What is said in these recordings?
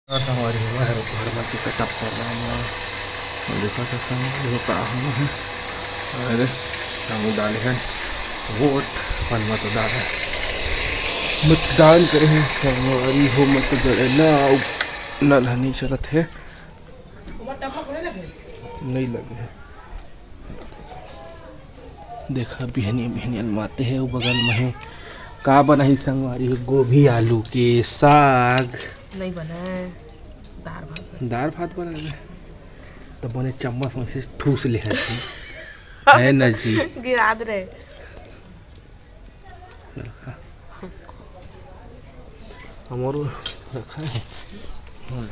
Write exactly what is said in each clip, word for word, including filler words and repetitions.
संगवारी हो, मैं घर मन के setup कर रहा हूँ। देखा था संगवारी हो का होना है। अरे, हम डाले हैं वोट, अपन मतदान है, मतदान करे हैं संगवारी हो, मतगणना। नल ह नहीं चलत है, नहीं लगे। देखा, बिहनिया बिहनिया माते है, वो बगल में है। का बनाही संगवारी हो? गोभी आलू के साग। नहीं बना है, दार भात बना। दार भात बना है, तो बने चम्मच में से ठूस ले है जी। है ना जी? गिरा दे रहे। रखा। हमारो रखा है। हाँ।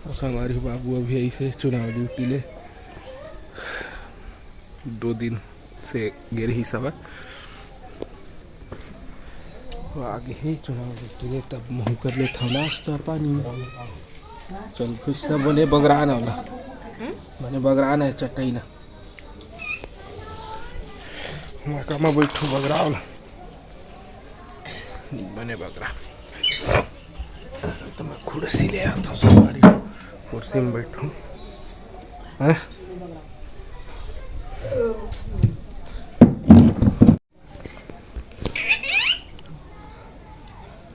और हमारे बाबू अभी ऐसे चुनाव ड्यूटी ले दो दिन से गिर ही सब। वो आगे ही चुनाव ड्यूटी ले, तब मुँह कर ले ठंडा नाश्ता पानी। चल, कुछ सब बने बगरान वाला। बने बगरान है चटई ना। मैं कमा बैठू बगराव ला। बने बगरा। तो मैं कुर्सी ले आता हूँ, तुम्हारी कुर्सी में बैठू। हैं?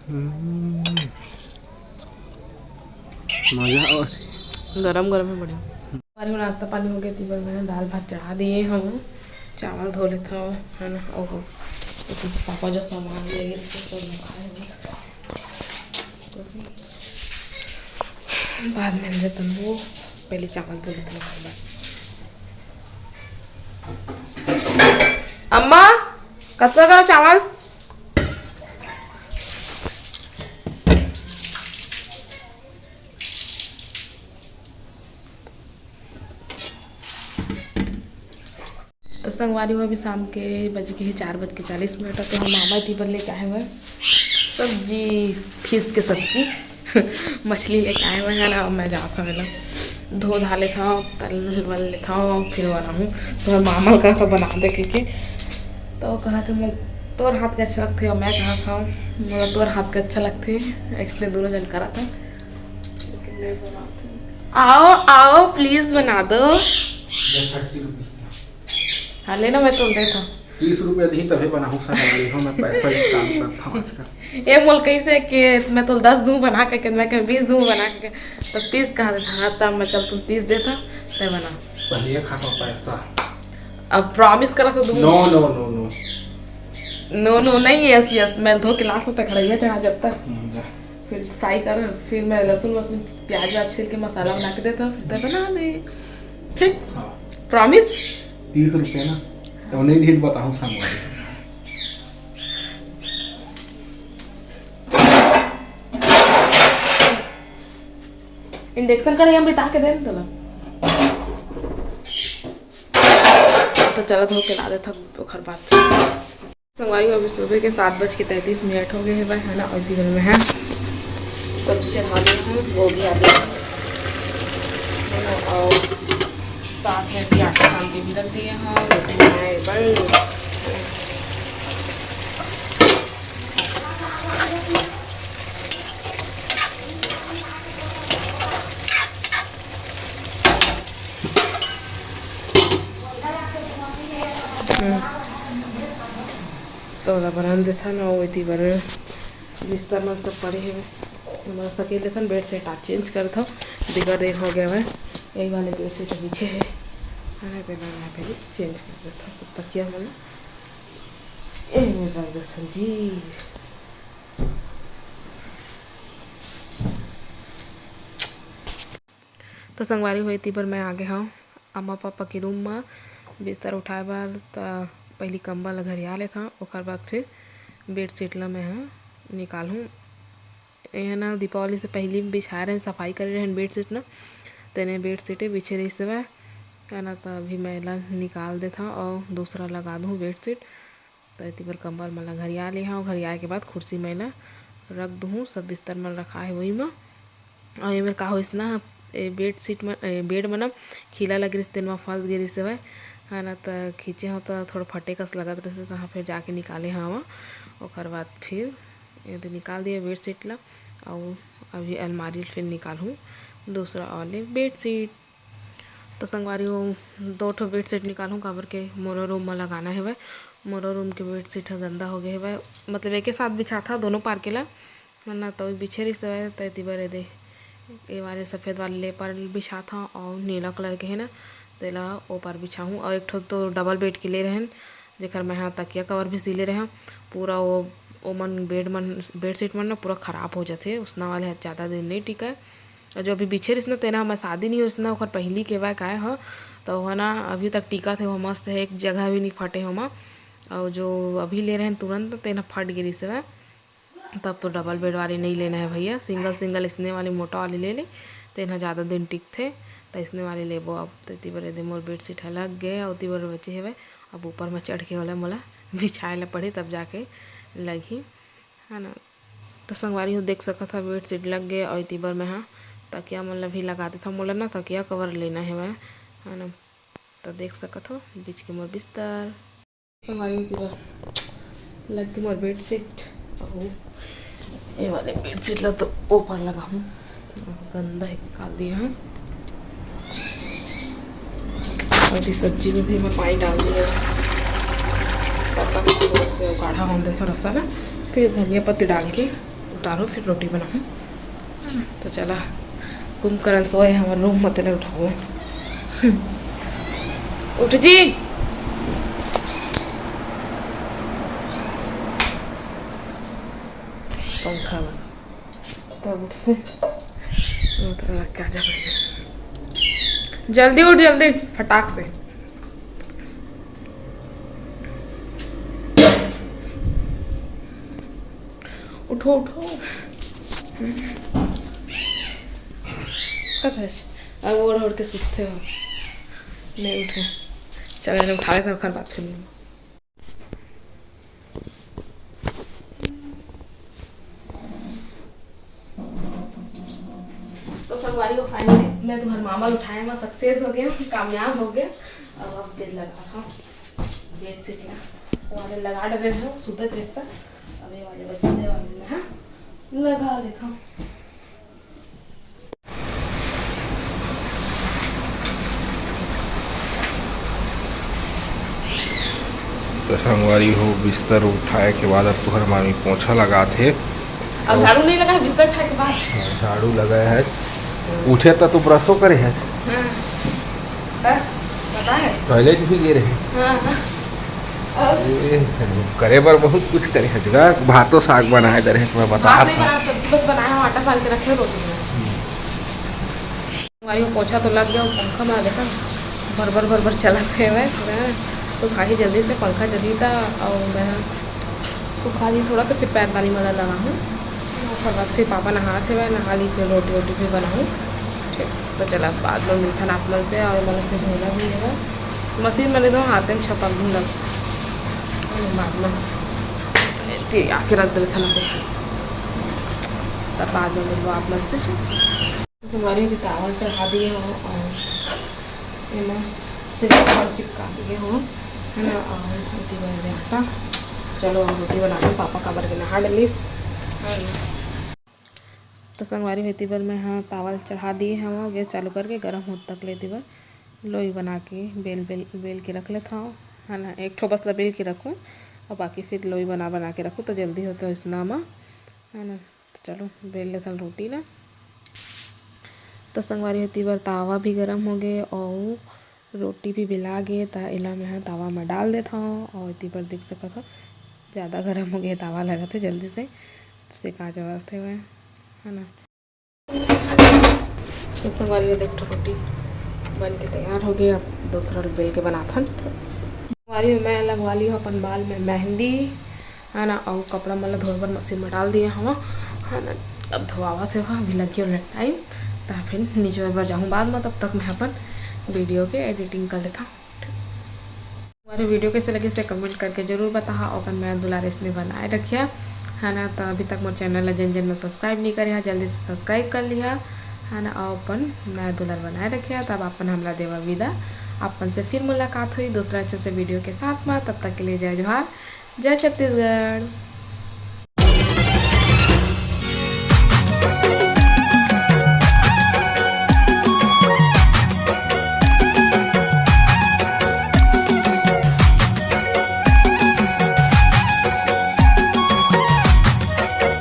हम्म। मजा आवत हे। गरम गरम है, बढ़िया। हमारे को नाश्ता पानी हो गया, तीबर मैंने दाल भात चढ़ा दिए हम, चावल धो लेता हूँ, है ना। ओहो, तो पापा जो सामान ले गए थे, सब मैं खाए हूँ। तो फिर बाद में हम जब वो पहले चावल धो लेते हैं, बाद। अम्मा, कतका करो चावल? तो संगवारी हो, अभी शाम के बज गए हैं चार बज के चालीस मिनट। तो हम मामा जी बर लेके आए हुए हैं सब्जी, फिश के सब्जी। मछली लेके आए हुए हैं ना। अब मैं जाता हूँ ना, धो धा लेता हूँ, तल वल लेता हूँ, फिर बनाऊँ। तो मैं मामा कहा था बना दे, क्योंकि तो कहा था, "मैं तोर हाथ के अच्छा लगते," और मैं कहा था, "मोला तोर हाथ के अच्छा लगते," इसलिए दोनों जन करा था। लेकिन नहीं बनाते। आओ, आओ, प्लीज बना दो। हाँ, लेना, मैं तुम देता हूँ। तीस रुपया दी तभे बनाहूँ संगवारी हो, मैं पैसा एक काम करता हूँ आजकल। ये बोल कैसे कि मैं तो दस दूँ बना के, मैं कह बीस दूँ बना के, तो तीस कहा देता। हाँ, तब मैं चल तुम तीस देता, मैं बना। पहले खाता पैसा। अब प्रॉमिस करा तो दूँ। No, no, no, no। No, no नहीं, yes, yes, मैं धो के लाता हूँ, तो कढ़ाइया चढ़ा जब तक। हम्म, जा। फिर फ्राई कर, फिर मैं लहसुन वहसुन प्याज व्याज छील के मसाला बना के देता हूँ, फिर तो बना ले। ठीक? हाँ। प्रॉमिस? तीस रुपये ना, तो नहीं रही तो बताऊँ संगवारी। इंडक्शन कढ़ाई हम बिता के देन तोला। तो चला धो के ला देता ओखर बाद। संगवारी हो, अभी सुबह के सात बज के तैंतीस मिनट हो गए हैं भाई, है ना। और इधर में है सब्जी चढ़ा दी हूँ, गोभी आलू, है ना। और साथ में भी आटा सान के भी रख दिए हैं, रोटी बनाए बर। हम्म। तो ओला बना देथन, अउ एती बर बिस्तर मन सब पड़े हवे, एमन सकेल देथन। बेड शीट आज चेंज करथव, बिगर देर हो गया हवे। यही वाले बेड शीट बिछे हे, हाँ, तेला मैं पहले चेंज कर देथव। सब तकिया मन ए में रख देथन जी। तो संगवारी हो, एती बर मैं आगे हव अम्मा पापा के रूम म बिस्तर उठाए बर। त पहिली कंबल ल घरिया लेथव, ओकर बाद फिर बेड शीट ल मैं ह निकालहूँ। ये ह ना दीपावली से पहिली बिछाए रहेन, सफाई करे रहेन बेड शीट न, तेने बेड शीट बिछे रहिस हवय, है ना। त अभी मैं एला निकाल देथव अउ दूसरा लगा दूँ बेड शीट। त एती बर कंबल मन ल घरिया ले हव, घरियाए के बाद कुर्सी म एला रख दूहूँ, सब बिस्तर मन रखाए हे वही म। अउ एमेर का होइस ना, ए बेड शीट म, ए बेड म ना खीला लगे रिहिस, तेन म फंस गे रिहिस हवय, है ना। त खींचे हव त थोड़ा फटे कस लगत रहिस, त हाँ, फिर जाके निकाले हव। ओकर बाद फिर एदे निकाल दिए बेड शीट ल, अउ अभी अलमारी ल फिर निकालहूँ दूसरा वाले बेडशीट। तो संगवारी हो, दो ठो बेडशीट निकालहूँ, काबर के मोरो रूम में लगाना हेवय। मोरो रूम के बेडशीट ह गंदा हो गए हेवय, मतलब एके साथ बिछाथा दोनों पार के ला, है ना, तो बिछे रहिस हेवय, त एती बर एदे ए वाले सफेद वाले ले पार बिछाथा अउ नीला कलर के है ना, तेला ओ पार बिछाहूँ। अउ एक ठो तो डबल बेड के ले रहेन, जेकर मैं हा तकिया कवर भी सिले रहें, पूरा वो ओमन बेड मन, बेडशीट मन ना पूरा खराब हो जाथे, उसना वाले ह ज़्यादा दिन नहीं टिकय। अउ जो अभी बिछे रहिस ना, तेना हमर शादी नहीं होइस ना, ओकर पहिली के बा काय ह, तो ओह ना अभी तक टिकत हे, वो मस्त है, एक जगह भी नहीं फटे होमा। अउ जो अभी ले रहें तुरंत, तेना फट गिरिस हवय। तब तो डबल बेड वाली नहीं लेना है भैया, सिंगल सिंगल इसने वाली मोटा वाली ले ले, तेन ह ज़्यादा दिन टिकथे। तो इसने वाली लेबो अब, तेती बर एदे मोर बेडशीट ह लग गए, अउ ओती बर बचे हेवय। अब ऊपर में चढ़ के ओला मोला बिछाए ला पड़ही, तब जाके लगही, है ना। तो संगवारी हो, देख सकत हा, बेडशीट लग गए, अउ एती बर मैं हा तकिया मन ला भी लगा देथव। मोला ना तकिया कवर लेना हेवय, है ना। तो देख सकत हो, बीच के मोर बिस्तर। संगवारी हो, एती बर लग के मोर बेडशीट, अउ ए वाले बेडशीट ला तो ऊपर लगाहूँ, गंदा है, काल दिए हूँ। अउ एती सब्जी में भी मैं पानी डाल दिए हूँ, पत्ता गोभी से गाढ़ा होने देथव रसा ला, फिर धनिया पत्ती डाल के उतारो, फिर रोटी बनाहूँ। तो चला, कुंभकर्ण सोए हमर रूम में, तेला उठाओ। उठ जी। पंखा बंद। तब उठ से। उठ रहा, क्या जा रही है? जल्दी उठ, जल्दी, फटाक से। उठो, उठो। कतस, अब ओढ़ ओढ़ के सुतथे हो। नहीं उठे। चल, एला उठा लेथन, ओखर बाद फिर लेबो। तो संगवारी हो, finally मैं तुहर मामा ल उठाए म success हो गए, कामयाब हो गए। अब, अब बेड लगा था, बेडशीट ला वाले लगा डरे हो, सुतत रहिस त। अब ये वाले बचे थे, वाले में, हाँ, लगा देखा। तो संगवारी हो, बिस्तर उठाए के बाद अब तुहर मामी पोछा लगात हे। अब झाड़ू नहीं लगा है, बिस्तर उठाए के बाद। हाँ, झाड़ू लगा है। उठे त तू ब्रशो करे है। हाँ। त पता है? टॉयलेट भी गए रहे। हाँ, हाँ। अब? ए, करे बर बहुत कुछ करे है, जगह भातो साग बनाए दे रहे, मैं बता भात नहीं था। बना, सब्जी बस बनाया हूँ, आटा सान के रखे, रोटी बनाया। हमारी वो पोछा तो लग गया, वो पंखा में देखा भर भर भर भर चला थे वह। तो भाई जल्दी से पंखा चली था और मैं सुखा ली थोड़ा, तो फिर पैरदानी वाला लगा हूँ। उसके बाद फिर पापा नहा थे, मैं नहा ली, फिर रोटी वोटी भी बनाऊँ। ठीक, तो चला बाद में मिलथन आप मन से, और मन फिर धोना भी है मशीन में, नहीं तो हाथ में छपक भी लग बाद में। ठीक, आके रख देथन अभी, तब बाद में मिलबो आप मन से। संगवारी हो, तावा ल चढ़ा दिए हो और एमा सिल्वर तावा ल चिपका दिए हो, है ना। और एती बर दे आटा। चलो, अब रोटी बना दो, पापा काबर के नहा डलिस। तो संगवारी हो, एती बर मैं हाँ तावा ल चढ़ा दिए हवं, गैस चालू करके गरम होत तक ले। एती बर लोई बना के बेल, बेल, बेल के रख लेत हवं, है ना। एक ठो बस ला बेल के रखूँ और बाकी फिर लोई बना, बना के रखूँ, तो जल्दी होता है इसना मा, है ना। तो चलो, बेल लेथन रोटी ला। तो संगवारी हो, एती बर तावा भी गरम हो गे और रोटी भी बेला गे, त एला मैं ह तावा म डाल देथव। और एती बर देख सकत हो, ज़्यादा गरम हो गे तावा, लगत हे जल्दी से सेका जावत हे, है ना। तो संगवारी हो, देख, रोटी बन के तैयार हो गे। अब दूसरा बेल के बनाथन। संगवारी हो, मैं लगवा ली हूँ अपन बाल में मेहंदी, है ना, अउ कपड़ा मन ला धोए बर मशीन में डाल दिए हवं, है ना। अब धोआवत हे, अभी लगी हो टाइम, त फिर निचोए बर जाहूँ बाद में। तब तक मैं अपन वीडियो के एडिटिंग कर लेता हूँ। हमारे वीडियो कैसे लगे से कमेंट करके जरूर बताहा, और अपन मया दुलार इसने बनाए रखिया, है ना। तो अभी तक मोर चैनल ला जेन जेन में सब्सक्राइब नहीं करे हा, जल्दी से सब्सक्राइब कर लिहा, है ना, और अपन मया दुलार बनाए रखिया। तब अपन हमला देवा विदा, अपन से फिर मुलाकात हुई दूसरा अच्छे से वीडियो के साथ में। तब तक के लिए जय जोहार, जय छत्तीसगढ़।